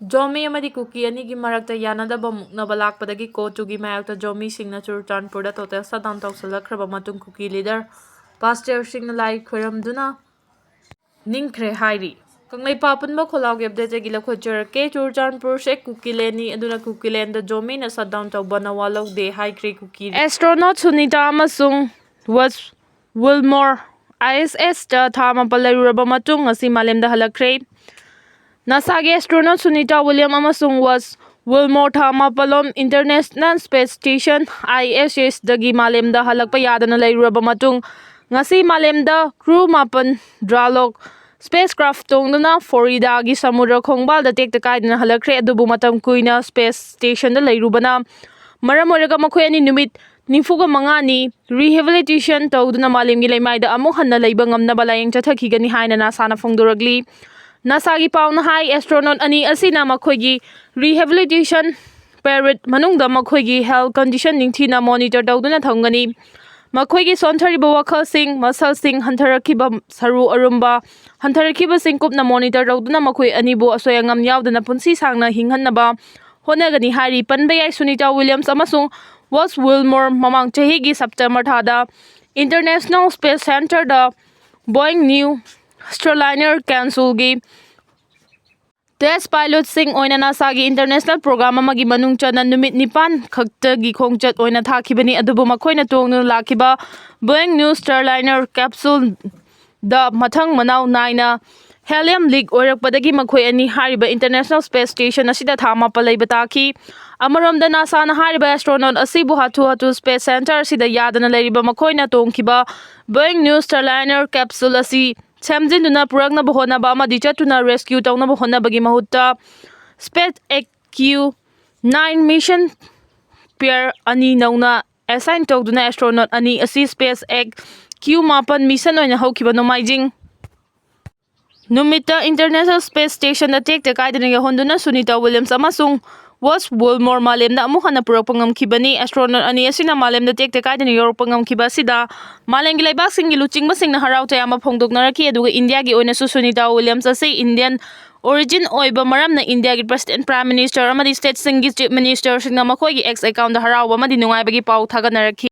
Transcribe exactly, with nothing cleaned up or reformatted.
ꯖꯣꯃꯤ ꯑꯃꯗꯤ ꯀꯨꯀꯤ ꯑꯅꯤꯒꯤ ꯃꯔꯛꯇ ꯌꯥꯅꯗꯕ ꯃꯨꯛꯅꯕ ꯂꯥꯛꯄꯗꯒꯤ ꯀꯣꯔꯠꯇꯨꯒꯤ ꯃꯥꯌꯣꯛꯇ ꯖꯣꯃꯤꯁꯤꯡꯅ ꯆꯨꯔꯆꯥꯟꯄꯨꯔꯗ ꯇꯣꯇꯦꯜ ꯁꯠꯗꯥꯎꯟ ꯇꯧꯁꯤꯜꯂꯛꯈ꯭ꯔꯕ ꯃꯇꯨꯡ ꯀꯨꯀꯤ ꯂꯤꯗꯔ ꯄꯥꯁꯇꯔꯁꯤꯡꯅ ꯂꯥꯏ ꯈꯣꯏꯔꯝꯗꯨꯅ ꯅꯤꯡꯈ꯭ꯔꯦ ꯍꯥꯏꯔꯤ꯫ ꯀꯪꯂꯩꯄꯥꯛ ꯑꯄꯨꯟꯕ ꯈꯣꯜꯂꯥꯎꯒꯤ ꯑꯞꯗꯦꯠꯇꯒꯤ ꯂꯧꯈꯠꯆꯔꯛꯀꯦ꯫ ꯆꯨꯔꯆꯥꯟꯄꯨꯔꯁꯦ ꯀꯨꯀꯤꯂꯦꯟꯅꯤ, ꯑꯗꯨꯅ ꯀꯨꯀꯤꯂꯦꯟꯗ ꯖꯣꯃꯤꯅ ꯁꯠꯗꯥꯎꯟ ꯇꯧꯕ ꯅꯋꯥ ꯂꯧꯗꯦ ꯍꯥꯏꯈ꯭ꯔꯦ ꯀꯨꯀꯤ ꯑꯦꯁꯇ꯭ꯔꯣꯅꯣꯠ ꯁꯨꯅꯤꯇꯥ ꯑꯃꯁꯨꯡ ꯋꯁ ꯋꯤꯜꯃꯣꯔ ꯑꯥꯏ ꯑꯦꯁ ꯑꯦꯁꯇ ꯊꯥ ꯃꯥꯄꯜ ꯂꯩꯔꯨꯔꯕ ꯃꯇꯨꯡ ꯉꯁꯤ ꯃꯥꯂꯦꯝꯗ ꯍꯜꯂꯛꯈ꯭ꯔꯦ꯫ ꯅꯥꯁꯥꯒꯤ ꯑꯦꯁꯇ꯭ꯔꯣꯅꯣꯠ ꯁꯨꯅꯤꯇꯥ ꯋꯤꯂꯤꯌꯝ ꯑꯃꯁꯨꯡ ꯋꯁ ꯋꯤꯜꯃꯣꯔ ꯊꯥ ꯃꯥꯄꯜꯂꯣꯝ ꯏꯟꯇꯔꯅꯦꯁꯅꯦꯜ ꯁ꯭ꯄꯦꯁ ꯁ꯭ꯇꯦꯁꯟ, ꯑꯥꯏ ꯑꯦꯁ ꯑꯦꯁꯇꯒꯤ ꯃꯥꯂꯦꯝꯗ ꯍꯜꯂꯛꯄ ꯌꯥꯗꯅ ꯂꯩꯔꯨꯔꯕ ꯃꯇꯨꯡ ꯉꯁꯤ ꯃꯥꯂꯦꯝꯗ ꯀ꯭ꯔꯨ ꯃꯥꯄꯜ ꯗ꯭ꯔꯥꯂꯣꯛ ꯁ꯭ꯄꯦꯁ ꯀ꯭ꯔꯥꯐ ꯇꯣꯡꯗꯨꯅ ꯐ꯭ꯂꯣꯔꯤꯗꯥꯒꯤ ꯁꯃꯨꯗ꯭ꯔ ꯈꯣꯡꯕꯥꯜꯗ ꯇꯦꯛꯇ ꯀꯥꯏꯗꯅ ꯍꯜꯂꯛꯈ꯭ꯔꯦ꯫ ꯑꯗꯨꯕꯨ ꯃꯇꯝ ꯀꯨꯏꯅ ꯁ꯭ꯄꯦꯁ ꯁ꯭ꯇꯦꯁꯟꯗ ꯂꯩꯔꯨꯕꯅ ꯃꯔꯝ ꯑꯣꯏꯔꯒ ꯃꯈꯣꯏ ꯑꯅꯤ ꯅꯨꯃꯤꯠ ꯅꯤꯐꯨꯒ ꯃꯉꯥꯅꯤ ꯔꯤꯍꯦꯕꯤꯂꯤꯇꯦꯁꯟ ꯇꯧꯗꯨꯅ ꯃꯥꯂꯦꯝꯒꯤ ꯂꯩꯃꯥꯏꯗ ꯑꯃꯨꯛ ꯍꯟꯅ ꯂꯩꯕ ꯉꯝꯅꯕ ꯂꯥꯌꯦꯡ ꯆꯠꯊꯈꯤꯒꯅꯤ ꯍꯥꯏꯅ ꯅꯥꯁꯥꯅ ꯐꯣꯡꯗꯣꯔꯛꯂꯤ꯫ ꯅꯥꯁꯥꯒꯤ ꯄꯥꯎꯅ ꯍꯥꯏ, ꯑꯦꯁꯇ꯭ꯔꯣꯅꯣꯠ ꯑꯅꯤ ꯑꯁꯤꯅ ꯃꯈꯣꯏꯒꯤ ꯔꯤꯍꯦꯕꯤꯂꯤꯇꯦꯁꯟ ꯄꯦꯔꯤꯌꯗ ꯃꯅꯨꯡꯗ ꯃꯈꯣꯏꯒꯤ ꯍꯦꯜꯊ ꯀꯟꯗꯤꯁꯟ ꯅꯤꯡꯊꯤꯅ ꯃꯣꯅꯤꯇꯔ ꯇꯧꯗꯨꯅ ꯊꯝꯒꯅꯤ꯫ ꯃꯈꯣꯏꯒꯤ ꯁꯣꯟꯊꯔꯤꯕ ꯋꯥꯈꯜꯁꯤꯡ, ꯃꯁꯜꯁꯤꯡ, ꯍꯟꯊꯔꯛꯈꯤꯕ ꯁꯔꯨ ꯑꯔꯨꯝꯕ, ꯍꯟꯊꯔꯛꯈꯤꯕꯁꯤꯡ ꯀꯨꯞꯅ ꯃꯣꯅꯤꯇꯔ ꯇꯧꯗꯨꯅ ꯃꯈꯣꯏ ꯑꯅꯤꯕꯨ ꯑꯁꯣꯏ ꯑꯉꯥꯝ ꯌꯥꯎꯗꯅ ꯄꯨꯟꯁꯤ ꯁꯥꯡꯅ ꯍꯤꯡꯍꯟꯅꯕ ꯍꯣꯠꯅꯒꯅꯤ ꯍꯥꯏꯔꯤ꯫ ꯄꯟꯕ ꯌꯥꯏ, ꯁꯨꯅꯤꯇꯥ ꯋꯤꯂꯤꯌꯝꯁ ꯑꯃꯁꯨꯡ ꯋꯁ ꯋꯤꯜꯃꯣꯔ ꯃꯃꯥꯡ ꯆꯍꯤꯒꯤ ꯁꯦꯞꯇꯦꯝꯕꯔ ꯊꯥꯗ ꯏꯟꯇꯔꯅꯦꯁꯅꯦꯜ ꯁ꯭ꯄꯦꯁ ꯁꯦꯟꯇꯔꯗ ꯕꯣꯏꯡ ꯅ꯭ꯌꯨ ꯁ꯭ꯇꯥꯔꯂꯥꯏꯅꯔ ꯀꯦꯞꯁꯨꯜꯒꯤ ꯇꯦꯁ ꯄꯥꯏꯂꯣꯠꯁꯤꯡ ꯑꯣꯏꯅ ꯅꯥꯁꯥꯒꯤ ꯏꯟꯇꯔꯅꯦꯁꯅꯦꯜ ꯄ꯭ꯔꯣꯒ꯭ꯔꯥꯝ ꯑꯃꯒꯤ ꯃꯅꯨꯡ ꯆꯟꯅ ꯅꯨꯃꯤꯠ ꯅꯤꯄꯥꯟ ꯈꯛꯇꯒꯤ ꯈꯣꯡꯆꯠ ꯑꯣꯏꯅ ꯊꯥꯈꯤꯕꯅꯤ꯫ ꯑꯗꯨꯕꯨ ꯃꯈꯣꯏꯅ ꯇꯣꯡꯗꯨꯅ ꯂꯥꯛꯈꯤꯕ ꯕꯣꯏꯡ ꯅ꯭ꯌꯨ ꯁ꯭ꯇꯥꯔꯂꯥꯏꯅꯔ ꯀꯦꯞꯁꯨꯜꯗ ꯃꯊꯪ ꯃꯅꯥꯎ ꯅꯥꯏꯅ ꯍꯦꯂꯤꯌꯝ ꯂꯤꯛ ꯑꯣꯏꯔꯛꯄꯗꯒꯤ ꯃꯈꯣꯏ ꯑꯅꯤ ꯍꯥꯏꯔꯤꯕ ꯏꯟꯇꯔꯅꯦꯁꯅꯦꯜ ꯁ꯭ꯄꯦꯁ ꯁ꯭ꯇꯦꯁꯟ ꯑꯁꯤꯗ ꯊꯥ ꯃꯥꯄꯜ ꯂꯩꯕ ꯇꯥꯈꯤ꯫ ꯑꯃꯔꯣꯝꯗ ꯅꯥꯁꯥꯅ ꯍꯥꯏꯔꯤꯕ ꯑꯦꯁꯇ꯭ꯔꯣꯅꯣꯠ ꯑꯁꯤꯕꯨ ꯍꯥꯊꯨ ꯍꯥꯊꯨ ꯁ꯭ꯄꯦꯁ ꯁꯦꯟꯇꯔ ꯑꯁꯤꯗ ꯌꯥꯗꯅ ꯂꯩꯔꯤꯕ ꯃꯈꯣꯏꯅ ꯇꯣꯡꯈꯤꯕ ꯕꯣꯏꯡ ꯅ꯭ꯌꯨ ꯁ꯭ꯇꯥꯔꯂꯥꯏꯅꯔ ꯀꯦꯞꯁꯨꯜ ꯑꯁꯤ ꯁꯦꯝꯖꯤꯟꯗꯨꯅ ꯄꯨꯔꯛꯅꯕ ꯍꯣꯠꯅꯕ ꯑꯃꯗꯤ ꯆꯠꯇꯨꯅ ꯔꯦꯁꯀ꯭ꯌꯨ ꯇꯧꯅꯕ ꯍꯣꯠꯅꯕꯒꯤ ꯃꯍꯨꯠꯇ SpaceX crew nine mission ꯄꯤꯌꯔ ꯑꯅꯤ ꯅꯧꯅ ꯑꯦꯁꯥꯏꯟ ꯇꯧꯗꯨꯅ ꯑꯦꯁꯇ꯭ꯔꯣꯅꯣꯠ ꯑꯅꯤ ꯑꯁꯤ ꯁ꯭ꯄꯦꯁ ꯑꯦꯛꯁ ꯀ꯭ꯌꯨ ꯃꯥꯄꯟ ꯃꯤꯁꯟ ꯑꯣꯏꯅ ꯍꯧꯈꯤꯕ ꯅꯣꯡꯃꯥꯏꯖꯤꯡ ꯅꯨꯃꯤꯠꯇ ꯏꯟꯇꯔꯅꯦꯁꯅꯦꯜ ꯁ꯭ꯄꯦꯁ ꯁ꯭ꯇꯦꯁꯟꯗ ꯇꯦꯛꯇ ꯀꯥꯏꯗꯅ ꯌꯧꯍꯟꯗꯨꯅ ꯁꯨꯅꯤꯇꯥ ꯋꯤꯂꯤꯌꯝꯁ ꯑꯃꯁꯨꯡ West Bulmore ꯃꯥꯂꯦꯝꯗ ꯑꯃꯨꯛ ꯍꯟꯅ ꯄꯨꯔꯛꯄ ꯉꯝꯈꯤꯕꯅꯤ꯫ Astronaut ꯑꯅꯤ ꯑꯁꯤꯅ ꯃꯥꯂꯦꯝꯗ ꯇꯦꯛꯇ ꯀꯥꯏꯗꯅ ꯌꯧꯔꯛꯄ ꯉꯝꯈꯤꯕ ꯑꯁꯤꯗ ꯃꯥꯂꯦꯝꯒꯤ ꯂꯩꯕꯥꯛꯁꯤꯡꯒꯤ ꯂꯨꯆꯤꯡꯕꯁꯤꯡꯅ ꯍꯔꯥꯎ ꯇꯌꯥꯝꯕ ꯐꯣꯡꯗꯣꯛꯅꯔꯛꯈꯤ, ꯑꯗꯨꯒ ꯏꯟꯗꯤꯌꯥꯒꯤ ꯑꯣꯏꯅꯁꯨ ꯁꯨꯅꯤꯇꯥ ꯋꯤꯂꯤꯌꯝꯁ ꯑꯁꯤ Indian origin ꯑꯣꯏꯕ ꯃꯔꯝꯅ ꯏꯟꯗꯤꯌꯥꯒꯤ President, Prime Minister ꯑꯃꯗꯤ state ꯁꯤꯡꯒꯤ Chief Minister ꯁꯤꯡꯅ ꯃꯈꯣꯏꯒꯤ X account ꯗ ꯍꯔꯥꯎꯕ ꯑꯃꯗꯤ ꯅꯨꯡꯉꯥꯏꯕꯒꯤ ꯄꯥꯎ ꯊꯥꯒꯠꯅꯔꯛꯈꯤ꯫